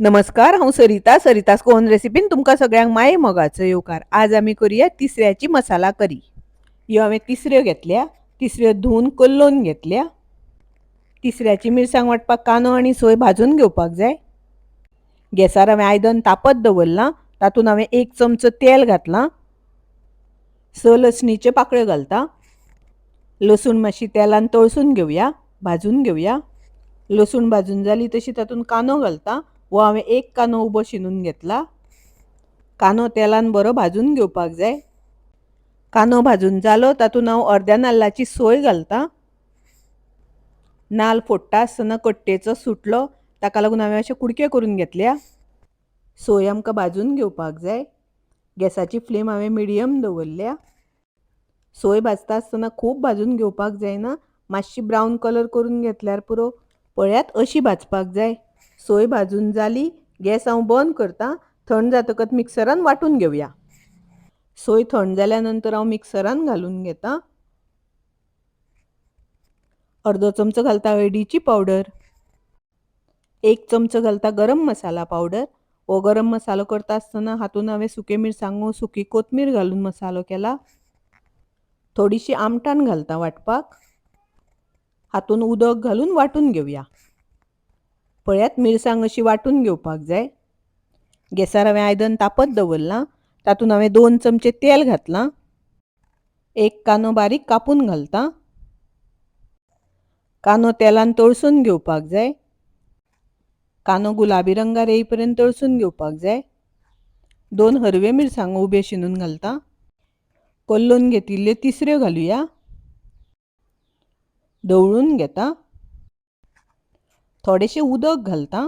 नमस्कार, हांव सरिता. सरितास गोवन रेसिपीन तुमकां सगळ्यांक माये मोगाचो येवकार. आज आमी करुया तिसऱ्याची मसाला करी. ह्यो हांवें तिसऱ्यो घेतल्या. तिसऱ्यो धुवन कल्लोवन घेतल्या. तिसऱ्याची मिरसांग वांटपाक कांदो आनी सोय भाजून घेवपाक जाय. गॅसार हांवें आयदन तापत दवरलां. तातूंत हांवें 1 चमचो तेल घातलां. 6 लसणीच्यो पाकळ्यो घालता. लसूण मातशी तेलान तळसून घेवया, भाजून घेवया. लसूण भाजून जाली तशी तातूंत कांदो घालता. हो हांवें 1 कांदो उबो शिनून घेतला. कांदो तेलान बरो भाजून घेवपाक जाय. कांदो भाजून जालो, तातूंत हांव अर्द्या नाल्लाची सोय घालता. नाल्ल फोडटा आसतना कट्टेचो सुटलो, ताका लागून हांवें अशे कुडके करून घेतल्या. सोय आमकां भाजून घेवपाक जाय. गॅसाची फ्लेम हांवें मिडियम दवरल्या. सोय भाजता आसतना खूब भाजून घेवपाक जायना, मातशी ब्रावन कलर करून घेतल्यार पुरो. पळयात, अशी भाजपाक जाय. सोय भाजून जाली, गॅस हांव बंद करता. थंड जातकच मिक्सरान वांटून घेवया. सोय थंड जाल्या नंतर हांव मिक्सरान घालून घेता. अर्दो चमचो घालता हळदीची पावडर, 1 चमचो घालता गरम मसाला पावडर. हो गरम मसालो करता आसतना हातूंत हांवें सुके मिरसांगो, सुकी कोथमीर घालून मसालो केला. थोडीशी आमटाण घालता वांटपाक. हातूंत उदक घालून वांटून घेवया. पळयात, मिरसांग अशी वांटून घेवपाक जाय. गॅसार हांवें आयदन तापत दवरलां. तातूंत हांवें 2 चमचे तेल घातलां. 1 कांदो बारीक कापून घालता. कांदो तेलान तळसून घेवपाक जाय. कांदो गुलाबी रंगार येईपर्यंत तळसून घेवपाक जाय. 2 हरव्यो मिरसांगो उब्यो शिनून घालता. कल्लोवन घेतिल्ल्यो तिसऱ्यो घालुया. धवळून घेता. थोडेशें उदक घालता.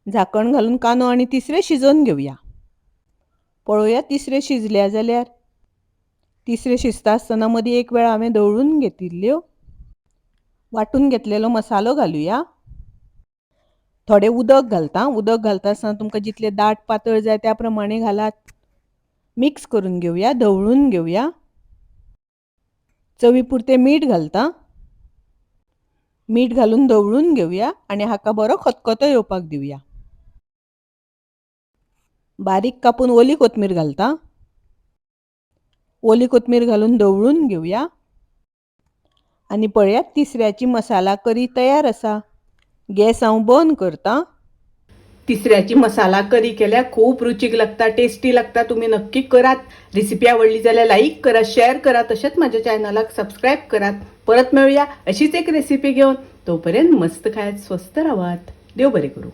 झाकण घालून कांदो आनी तिसऱ्यो शिजोवन घेवया. पळोवया तिसऱ्यो शिजल्या जाल्यार. तिसऱ्यो शिजता आसतना मदीं एक वेळा हांवें धवळून घेतिल्ल्यो. वांटून घेतलेलो मसालो घालुया. थोडें उदक घालता. उदक घालता आसतना तुमकां जितलें दाट पातळ जाय त्या प्रमाणे घालात. मिक्स करून घेवया, धवळून घेवया. चवी पुरतें मीठ घालता. मीठ घालून धवळून घेवया आनी हाका बरो खतखतो येवपाक दिवया. बारीक कापून ओली कोथमीर घालता. ओली कोथमीर घालून धवळून घेवया. आनी पळयात, तिसऱ्याची मसाला करी तयार आसा. गॅस हांव बंद करता. तिसऱ्याची मसाला करी केल्यार खूब रुचीक लागता, टेस्टी लागता. तुमी नक्की करात. रेसिपी आवडली जाल्यार लाईक करा, शेअर करा, तशेंच माझ्या चॅनलाक सबस्क्राईब करात. परत मेळूया अशीच एक रेसिपी घेवन. तोपर्यंत मस्त खायात, स्वस्थ रावात. देव बरें करूं.